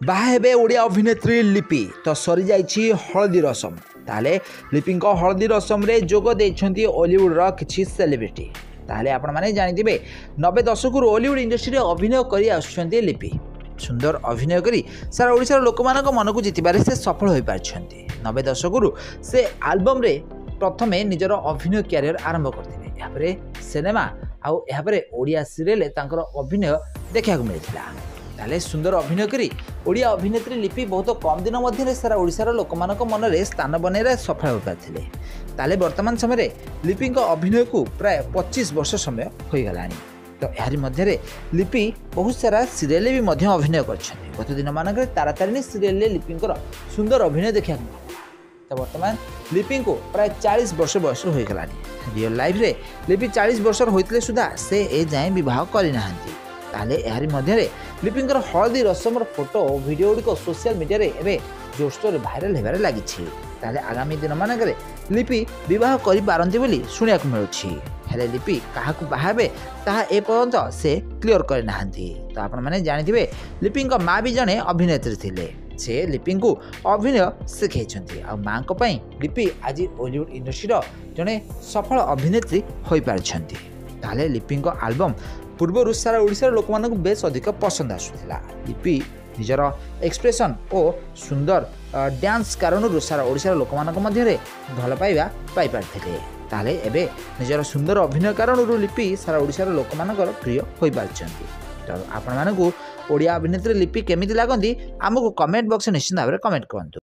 ବାହା ହେବେ ଓଡ଼ିଆ ଅଭିନେତ୍ରୀ ଲିପି ତ ସରିଯାଇଛି ହଳଦୀ ରସମ। ତାହେଲେ ଲିପିଙ୍କ ହଳଦୀ ରସମରେ ଯୋଗ ଦେଇଛନ୍ତି ଅଲିଉଡ଼ର କିଛି ସେଲିବ୍ରିଟି। ତାହେଲେ ଆପଣମାନେ ଜାଣିଥିବେ 90 ଦଶକରୁ ଅଲିଉଡ଼ ଇଣ୍ଡଷ୍ଟ୍ରିରେ ଅଭିନୟ କରି ଆସୁଛନ୍ତି ଲିପି। ସୁନ୍ଦର ଅଭିନୟ କରି ସାରା ଓଡ଼ିଶାର ଲୋକମାନଙ୍କ ମନକୁ ଜିତିବାରେ ସେ ସଫଳ ହୋଇପାରିଛନ୍ତି। 90 ଦଶକରୁ ସେ ଆଲବମ୍ରେ ପ୍ରଥମେ ନିଜର ଅଭିନୟ କ୍ୟାରିୟର ଆରମ୍ଭ କରିଥିଲେ। ଏହାପରେ ସିନେମା ଆଉ ଏହାପରେ ଓଡ଼ିଆ ସିରିଏଲରେ ତାଙ୍କର ଅଭିନୟ ଦେଖିବାକୁ ମିଳିଥିଲା। ତାହେଲେ ସୁନ୍ଦର ଅଭିନୟ କରି ଓଡ଼ିଆ ଅଭିନେତ୍ରୀ ଲିପି ବହୁତ କମ୍ ଦିନ ମଧ୍ୟରେ ସାରା ଓଡ଼ିଶାର ଲୋକମାନଙ୍କ ମନରେ ସ୍ଥାନ ବନାଇବାରେ ସଫଳ ହୋଇପାରିଥିଲେ। ତାହେଲେ ବର୍ତ୍ତମାନ ସମୟରେ ଲିପିଙ୍କ ଅଭିନୟକୁ ପ୍ରାୟ 25 ବର୍ଷ ସମୟ ହୋଇଗଲାଣି। ତ ଏହାରି ମଧ୍ୟରେ ଲିପି ବହୁତ ସାରା ସିରିଏଲରେ ବି ମଧ୍ୟ ଅଭିନୟ କରିଛନ୍ତି। ଗତ ଦିନମାନଙ୍କରେ ତାରାତାରିଣୀ ସିରିଏଲରେ ଲିପିଙ୍କର ସୁନ୍ଦର ଅଭିନୟ ଦେଖିବାକୁ ମିଳିଥିଲା। ତ ବର୍ତ୍ତମାନ ଲିପିଙ୍କୁ ପ୍ରାୟ 40 ବର୍ଷ ବୟସ ହୋଇଗଲାଣି। ରିଅଲ୍ ଲାଇଫ୍ରେ ଲିପି 40 ବର୍ଷର ହୋଇଥିଲେ ସୁଦ୍ଧା ସେ ଏଯାଏଁ ବିବାହ କରିନାହାନ୍ତି। ତାହେଲେ ଏହାରି ମଧ୍ୟରେ ଲିପିଙ୍କର ହଳଦୀ ରସମର ଫଟୋ ଓ ଭିଡ଼ିଓ ଗୁଡ଼ିକ ସୋସିଆଲ ମିଡ଼ିଆରେ ଏବେ ଜୋରସୋରରେ ଭାଇରାଲ ହେବାରେ ଲାଗିଛି। ତାହେଲେ ଆଗାମୀ ଦିନମାନଙ୍କରେ ଲିପି ବିବାହ କରିପାରନ୍ତି ବୋଲି ଶୁଣିବାକୁ ମିଳୁଛି। ହେଲେ ଲିପି କାହାକୁ ବାହା ହେବେ ତାହା ଏପର୍ଯ୍ୟନ୍ତ ସେ କ୍ଲିଅର କରିନାହାନ୍ତି। ତ ଆପଣମାନେ ଜାଣିଥିବେ ଲିପିଙ୍କ ମା ବି ଜଣେ ଅଭିନେତ୍ରୀ ଥିଲେ। ସେ ଲିପିଙ୍କୁ ଅଭିନୟ ଶିଖାଇଛନ୍ତି। ଆଉ ମାଆଙ୍କ ପାଇଁ ଲିପି ଆଜି ଓଲିଉଡ଼ ଇଣ୍ଡଷ୍ଟ୍ରିର ଜଣେ ସଫଳ ଅଭିନେତ୍ରୀ ହୋଇପାରିଛନ୍ତି। ତାହେଲେ ଲିପିଙ୍କ ଆଲବମ୍ ପୂର୍ବରୁ ସାରା ଓଡ଼ିଶାର ଲୋକମାନଙ୍କୁ ବେଶ ଅଧିକ ପସନ୍ଦ ଆସୁଥିଲା। ଲିପି ନିଜର ଏକ୍ସପ୍ରେସନ୍ ଓ ସୁନ୍ଦର ଡ୍ୟାନ୍ସ କାରଣରୁ ସାରା ଓଡ଼ିଶାର ଲୋକମାନଙ୍କ ମଧ୍ୟରେ ଭଲ ପାଇବା ପାଇପାରିଥିଲେ। ତାହେଲେ ଏବେ ନିଜର ସୁନ୍ଦର ଅଭିନୟ କାରଣରୁ ଲିପି ସାରା ଓଡ଼ିଶାର ଲୋକମାନଙ୍କର ପ୍ରିୟ ହୋଇପାରିଛନ୍ତି। ତ ଆପଣମାନଙ୍କୁ ଓଡ଼ିଆ ଅଭିନେତ୍ରୀ ଲିପି କେମିତି ଲାଗନ୍ତି ଆମକୁ କମେଣ୍ଟ ବକ୍ସରେ ନିଶ୍ଚିତ ଭାବରେ କମେଣ୍ଟ କରନ୍ତୁ।